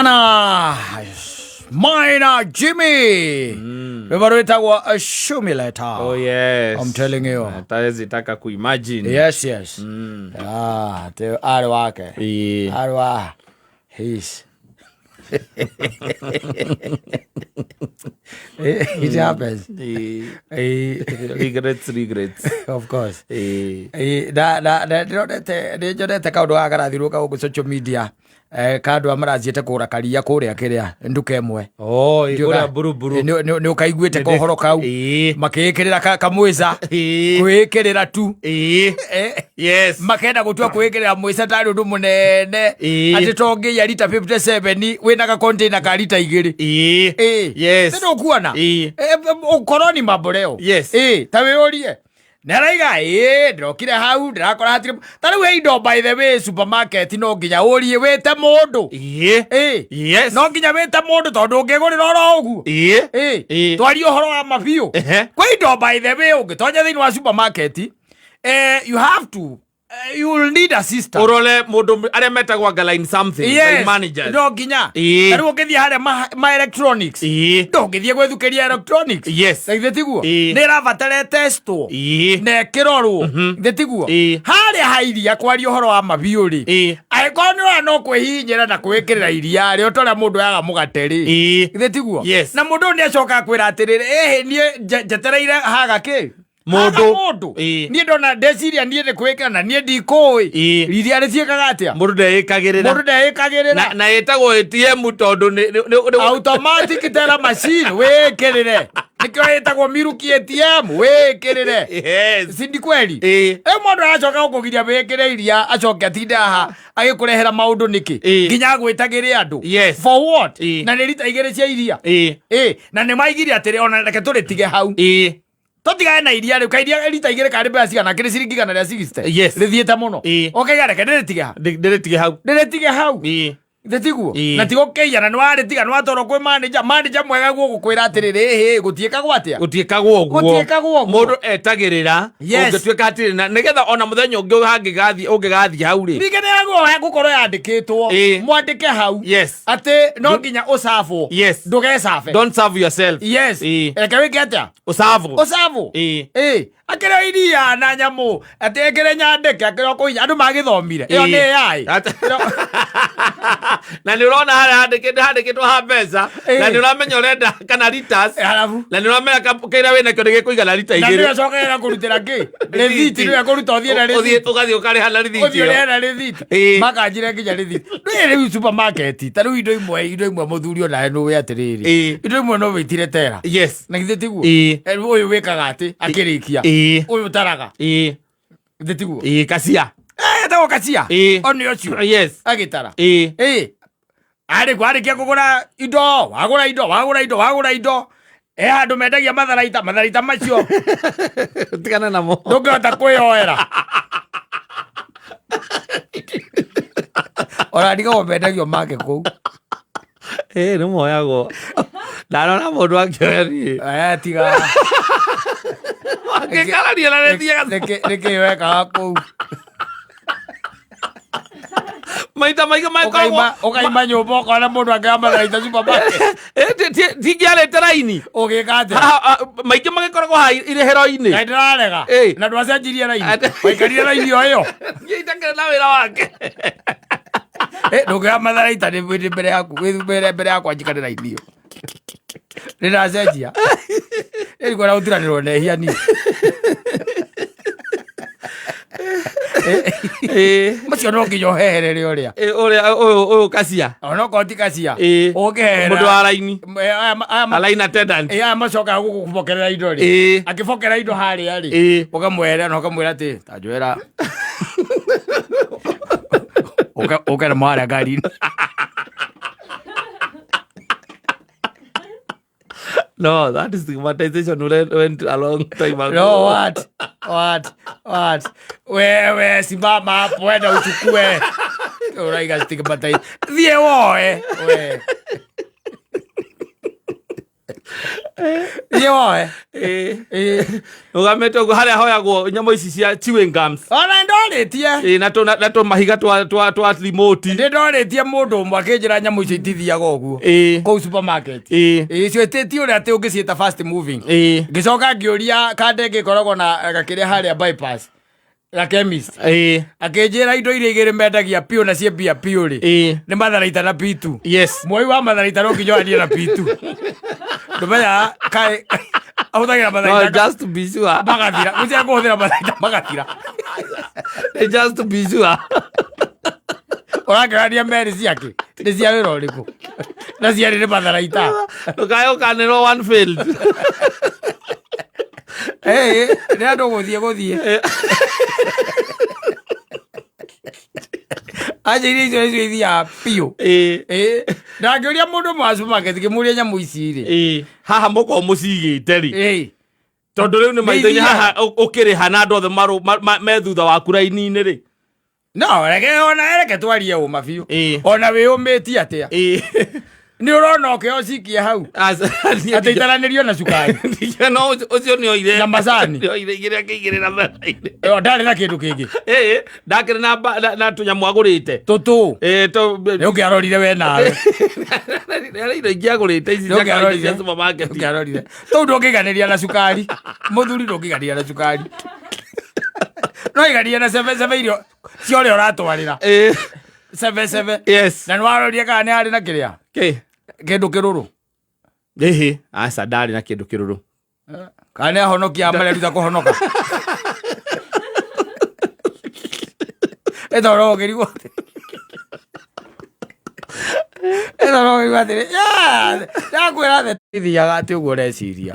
Na Maina Jimmy rwĩmbo rwĩtagwo Shumileta. Oh yes. I'm telling you. Hataezi taka kuimagine. Yes. Ah, te arĩ wake. Ĩĩ. Arĩ wa his. It happens. Ĩĩ. Eh, Regrets, regrets. of course. Ĩĩ. Eh, na ndĩronete nĩ nyonete kaũndũ gaka karathiũrũrũka gũkũ social media, ka andũ a marathiĩte kũgũra karia kũrĩa kĩrĩa nduka ĩmwe. Oh, ĩ, kũrĩa buruburu. Nĩ ũkaiguĩte kohoro kau? Ĩĩ. Makĩĩkĩrĩra kamwĩca. Ĩĩ. Kwĩĩkĩrĩra tu. Ĩĩ. Yes. Makenda gũtua kwĩĩkĩrĩra mwĩca tarĩ ũndũ mũnene, atĩ to ngĩia rita 57 wĩna gakonteina ka rita 2. Ĩĩ. Ĩĩ. Yes. Nĩ ndũkuona? Ĩĩ. Ũkoroni mambo leo. Yes. Ĩĩ, ta wĩũrie nĩ araiga ĩĩ ndĩrokire hau ndĩrakora hatirĩ ta rĩu he indo, by the way, supermarket no nginya ũrie wĩte mũndũ. Ĩĩ. Ĩĩ. Yes. No nginya wĩte mũndũ tondũ ũngĩgũrĩra oro ũguo. Ĩĩ. Ĩĩ. Ĩĩ. Twarie ũhoro wa mabiũ. Kwĩ indo, by the way, ũngĩtonya thĩinĩ wa supermarket, you have to, you will need a sister. Ũrore mũndũ arĩa metagwo anga line something, line managers. No nginya. Ĩĩ. Ta rĩu ũngĩthiĩ harĩa ma electronics, ndũngĩthiĩ gwĩthukĩria electronics. Yes. Na githĩ tiguo? Ĩĩ. Nĩ ĩrabatara testwo na ĩkĩrorwo, githĩ tiguo? Ĩĩ. Harĩa ha iria, kwaria ũhoro wa mabiũ rĩ, angĩkorwo nĩ ũrona no kwĩhihinyĩra na kwĩkĩrĩra iria rĩ ota ũrĩa mũndũ yaga mũgate rĩ, githĩ tiguo? Yes. Na mũndũ ũyũ nĩ acokaga kwĩra atĩrĩrĩ, ĩhĩ niĩ njetereire haga kĩ. Mũndũ. Haga mũndũ. Ĩĩ. Niĩ ndona ndeciria niĩ nĩ kwĩkĩra na niĩ ndikũĩ. Iria rĩtiĩkaga atĩa? Mũndũ ndeĩkagĩrĩra. Mũndũ ndeĩkagĩrĩra. Na ĩtagwo ATM tondũ Automatic teller machine, wĩkĩrĩre, nĩkĩo ĩtagwo milk ATM, wĩkĩrĩre. Yes. Si ndi kweli? Ĩĩ. Ĩ mũndũ aracoka gũkũgiria wĩkĩre iria, acoke atinde haha agĩkũrehera maũndũ nĩkĩ? Ĩĩ. Nginya agwĩtagĩre andũ. Yes. For what? Ĩĩ. Na nĩ rita 2 cia iria. Ĩĩ. Ĩ na nĩ maigire atĩrĩ, ona reke tũrĩtige hau. Tũtigane na iria rĩu, kairia rita 2 karĩ mbeca cigana? Kĩrĩ ciringi 160. Yes. Rĩthiĩte mũno. Ĩĩ. Ũkaiga reke ndĩrĩtige ha. Ndĩrĩtige hau. Ndĩrĩtige hau. Ĩĩ. Githĩ tiguo? Ĩĩ. Na tigũkĩiya na nĩwarĩtiga nĩwatwarwo kwĩ manager, manager mwega guo gũkwĩra atĩrĩrĩ, ĩhĩ gũtiĩkagwo atĩa? Gũtiĩkagwo ũguo. Gũtiĩkagwo ũguo. Mũndũ etagĩrĩra. Yes. Ũngĩtuĩka hatirĩ na nĩgetha ona mũthenya ũngĩ hangĩgathiĩ ũngĩgathiĩ hau rĩ. Ningĩ nĩ yagwo gũkorwo yandĩkĩtwo. Ĩĩ. Mwandĩke hau Yes. atĩ no nginya ũcabwo. Yes. Ndũgecabe. Don't serve yourself. Yes. Ĩĩ. Reke wĩke atĩa? Ũcabwo. Ũcabwo. Ĩĩ. Ĩĩ, akĩrĩ iria na nyamũ atĩ ĩkĩrĩ nyandĩke akĩrĩ kũhinya andũ magĩthomire ĩyo nĩ AI. Na nĩ ũrona harĩa handĩkĩtwo ha mbeca. Ĩĩ. Na nĩ ũramenya ũrenda kana liters. Halafu Na nĩ ũramenya kĩrĩa wĩnakĩo nĩ gĩkũigana rita na 2. nĩwe acokerera kũrutĩra kĩ rĩthiti, nĩwe kũruta ũthiĩ na Ũthiĩ rĩthiti. ũgathiĩ ũkarĩha na rĩthiti Ũthiĩ ĩyo. ũrĩhe na rĩthiti. Ĩĩ. Makanjire nginya rĩthiti ndũĩ rĩu supermarket ta rĩu indo imwe mũthuri onawe nĩũĩ atĩrĩrĩ, indo imwe no wĩtire tera. Yes. Na githĩ tiguo? Ĩĩ. Ũyũ wĩkaga atĩ akĩrĩkia, ũyũ ũtaraga. Githĩ tiguo? Ĩĩ, kacia. Etagwo kacia. Ĩĩ. O nĩ ũcio Yes. agĩtara. Ĩĩ. Ĩĩ, arĩ warĩkia kũgũra indo, wagũra indo, wagũra indo, wagũra indo, he handũ mendagia matharaita, matharaita macio Tigana namo. Ndũngĩhota kwĩyoera ona ndigagwo mendagio make kũu. Ĩĩ, nĩ moyagwo. Ndarona mũndũ akĩoya niĩ. Eh, tiga. Akĩkararia na rĩthiaga. Nĩkĩ wekaga kũu? Maita maingĩ makoragwo Ũkaima nyũmba ũkona mũndũ akĩoya matharaita supermarket. Tingĩarĩte raini. Ũgĩka atĩa? Maingĩ magĩkoragwo haha irĩhĩro-inĩ. Ngai ndĩrarega. Ĩĩ. Na ndwacenjirie raini, waikarire raini o ĩyo. Niĩ itakĩrĩ na wĩra wake. Eh, ndũngĩoya matharaita nĩ mbere yaku wĩ mbere yakwa njikare raini ĩyo nĩndacenjia ĩrikuona gũturanĩrwo nehia niĩ. Ĩĩ. Macio no nginya ũheherere ũrĩa. Ĩĩ, ũrĩa ũyũ kacia. Onokorwo ti kacia, Ĩĩ. ũngĩheherera Mũndũ wa raini. Aya A line attendant. Aya macokaga gũkũbokerera indo rĩ, akĩbokera indo harĩa rĩ, ũkamwehera na ũkamwĩra atĩ ta njwĩra ũke na mwarĩa ngari-inĩ. No, that stigmatization went a long time ago. No, what? What? What? Wewe simama hapo enda uchukue. Uraiga stigmatize. Thiĩ woe. We. Thiĩ woe. Ĩĩ. Ĩĩ. Rũgamĩte ũguo harĩa hoyagwo nyamũ ici cia chewing gums. Ona nĩndorĩtie. Ĩĩ, na tũ mahiga twa remote. Nĩndorĩtie mũndũ ũmwe akĩnjĩra nyamũ icio itithiaga ũguo. Ĩĩ. Kũu supermarket. Ĩĩ. Ĩĩ, icio ti ũrĩa atĩ ũngĩciĩta fast moving. Ĩĩ. Ngĩcoka ngĩũria kanda ĩngĩ ĩkoragwo na gakĩrĩa harĩa bypass. Ga chemist. Ĩĩ. Akĩnjĩra indo iria igĩrĩ mendagia piũ na ciĩ mbia piũ rĩ. Ĩĩ. Nĩ matharaita na pitu. Yes. Mwoi wa matharaita no nginya wanie na pitu. Ndũmenyaga kaĩ ahũthagĩra No, matharaita just to be sure. magathira. Gũtirĩ kũhũthĩra matharaita magathira. Just to be sure. Ũrakĩrania meri ciake nĩ cia wĩra ũrĩkũ? Na ciarĩ nĩ matharaita. Ndũkae ũkanĩrwo one failed. Ĩĩ, nĩ andũ gũthiĩ gũthiĩ. Anjĩire icio icio ithiaga piũ. Ĩĩ. Ĩĩ, ndangĩũria mũndũ ũmwe wa supermarket ngĩmũria nyamũ ici rĩ. Ĩĩ. Haha mũkorwo mũcigĩte rĩ. Ĩĩ. Tondũ rĩu nĩ maitho-inĩ ithiaga. haha ũkĩrĩha na andũ othe me thutha waku raini-inĩ rĩ. No, reke ona reke twarie ũma biũ. Ĩĩ. Ona wĩyũmĩtie atĩa? Ĩĩ. Nĩ ũrona ũkĩo cikie hau. Atĩ itaranĩrio na cukari. No ũcio nĩ oire. Na macani. Nĩ oire igĩrĩ akĩigĩrĩra metha-inĩ. Ĩyo ndarĩ na kĩndũ kĩngĩ. Ĩĩ, ndakĩrĩ na tũnyamũ agũrĩte. Tũtũ. Ĩĩ, Nĩ ũngĩarorire we nawe. Nĩ indo ingĩ agũrĩte ici Nĩ cia kawaida ũngĩarorire. cia supermarket. Ũngĩarorire. Tũu ndũngĩiganĩria na cukari. Mũthuri ndũngĩiganĩria na cukari. No igania na cebe cebe irio cia ũrĩa ũratwarĩra. Ĩĩ. Cebe cebe. Yes. Na nĩ warorire kana nĩ harĩ na kĩrĩa? Kĩ? Kĩndũ kĩrũrũ. Ĩhĩ, aca ndarĩ na kĩndũ kĩrũrũ. Kana nĩ ahonokia mareruta kũhonoka. Ĩtoro ũngĩrigwo. Ĩtoro ũngĩrigwo atĩrĩ, "Yeah, ndakwĩra thĩ ithiaga atĩ ũguo ũreciria."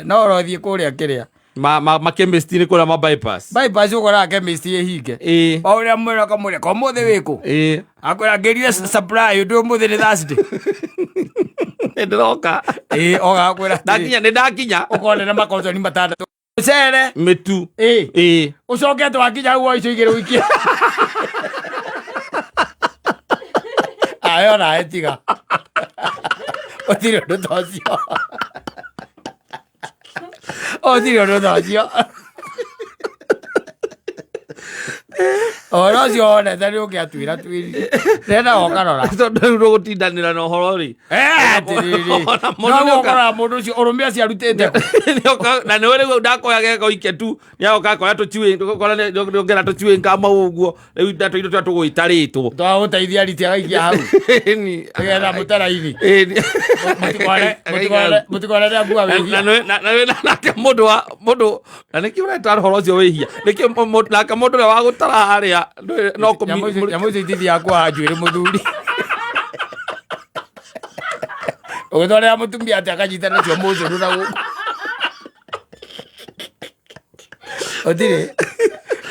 No ũrothiĩ kũrĩa kĩrĩa. Ma chemist nĩ kũrĩa ma bypass. Bypass ũkoraga chemist ĩhinge. Ĩĩ. O ũrĩa mwĩra ũkamwĩra, "Ko ũmũthĩ wĩkũ?" Ĩĩ. Akwĩra ngĩrire supply ũndũ ũmũthĩ nĩ Thursday. Nĩ ndĩroka. Ĩĩ, oga akwĩra atĩrĩ, Ndakinya, nĩ ndakinya. ũkone na makotoni matandatũ. Mũcere. Mĩtu. Ĩĩ. Ĩĩ. Ũcoke atĩ wakinya hau woe icio igĩrĩ ũikie. Ayo nawe tiga. Gũtirĩ ũndũ ta ũcio. Gũtirĩ ũndũ ta ũcio. Ũhoro ũcio wonete nĩ ũngĩatwĩra twĩrire. Renda ũkarora. Tondũ rĩu ndũgũtindanĩra na ũhoro rĩ. Eh, atĩrĩrĩ. Ona mũndũ No nĩoka- ũkoraga mũndũ ũcio ũrũme acio arutĩte kũ? Nĩoka- na nĩwe rĩu ndakoya gekoike tu nĩagoka akoya tũchewing ũgakora nĩongera tũchewing gum ũguo rĩu na tũindo tũrĩa tũgũitarĩtwo Twagũteithia ariti agaikia hau. Ĩni. Nĩgetha mũtaraini. Ĩni. Mũtikone mũtikone mũtikone rĩa ngua Na- wĩhia. na nĩ- na- na nĩ- nake mũndũ wa mũndũ na nĩkĩo ũreta ũhoro ũcio wĩhia nĩkĩo nake mũndũ ũrĩa wa gũtara harĩa no Nyamũ icio nyamũ icio itithiaga kwa njuĩrĩ mũthuri. Ũgĩtwarĩra mũtumia atĩ akanyita nacio mũcũrũ na gũkũ. Ũtirĩ.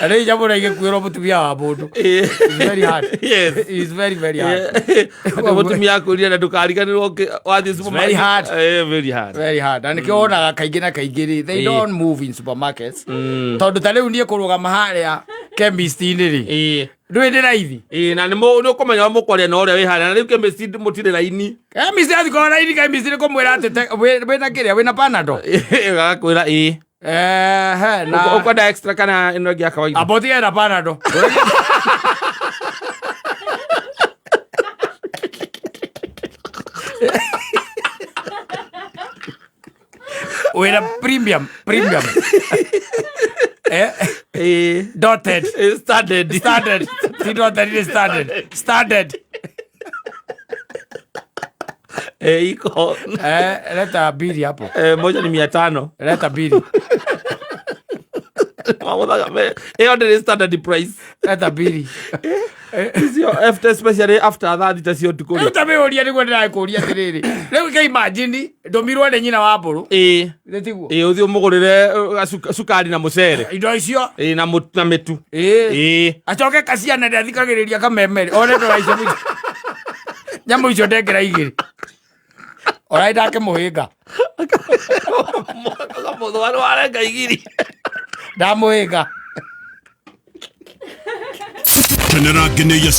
Na rĩu nyamũ ĩno igĩkuĩrwo mũtumia wa mũndũ. It's very hard. Yes. It's very very hard. Atĩ mũtumia akwĩrire na ndũkariganĩrwo wathiĩ supermarket. very hard. Eh, very hard. Very hard. Na nĩkĩo wonaga kaingĩ na kaingĩ rĩ, they Ĩĩ. don't move in supermarkets. Tondũ ta rĩu niĩ kũrũgama harĩa chemist-inĩ rĩ, Ĩĩ. ndũĩ ndĩ raithi. Ĩĩ, na nĩ ũkũmenya ũrĩa mũkwaria na ũrĩa wĩ harĩa na rĩu chemist mũtirĩ raini Chemist athikorwo raithi chemist nĩ kũmwĩra atĩ wĩna kĩrĩa wĩna Panadol. Agakwĩra ĩĩ. Ehe, na Ũkwenda extra kana ĩno ĩngĩ ya kawaida? amba ũtige na Panadol. Wĩna premium, premium. Eh, Ĩĩ. dotted. Ĩĩ, standard. Standard. Ti dotted, nĩ standard. Standard. Eh, iko. Eh, leta bili hapo. Eh, moja ni 500. Leta bili. Magũthaga ĩyo ndĩrĩ standard price. Leta bili. Icio after especially after thaa thita cia ũtukũ Rĩu rĩ. ta mĩũria nĩguo ndĩrakũria atĩrĩrĩ. Rĩu ke imagine ndũmirwo nĩ nyina wa mbũrũ. Ĩĩ. Nĩ tiguo? Ĩĩ ũthiĩ ũmũgũrĩre cukari na mũcere. Indo icio. Ĩĩ na na mĩtu. Ĩĩ. Ĩĩ. Acoke kaciana ndĩathikagĩrĩria kamemere. One ndora icio mũico. Nyamũ icio ndengera igĩrĩ. Ona ndakĩmũhĩnga. Mũthwa nĩ warenga igiri. Ndamũhĩnga. Kenera ngenĩia.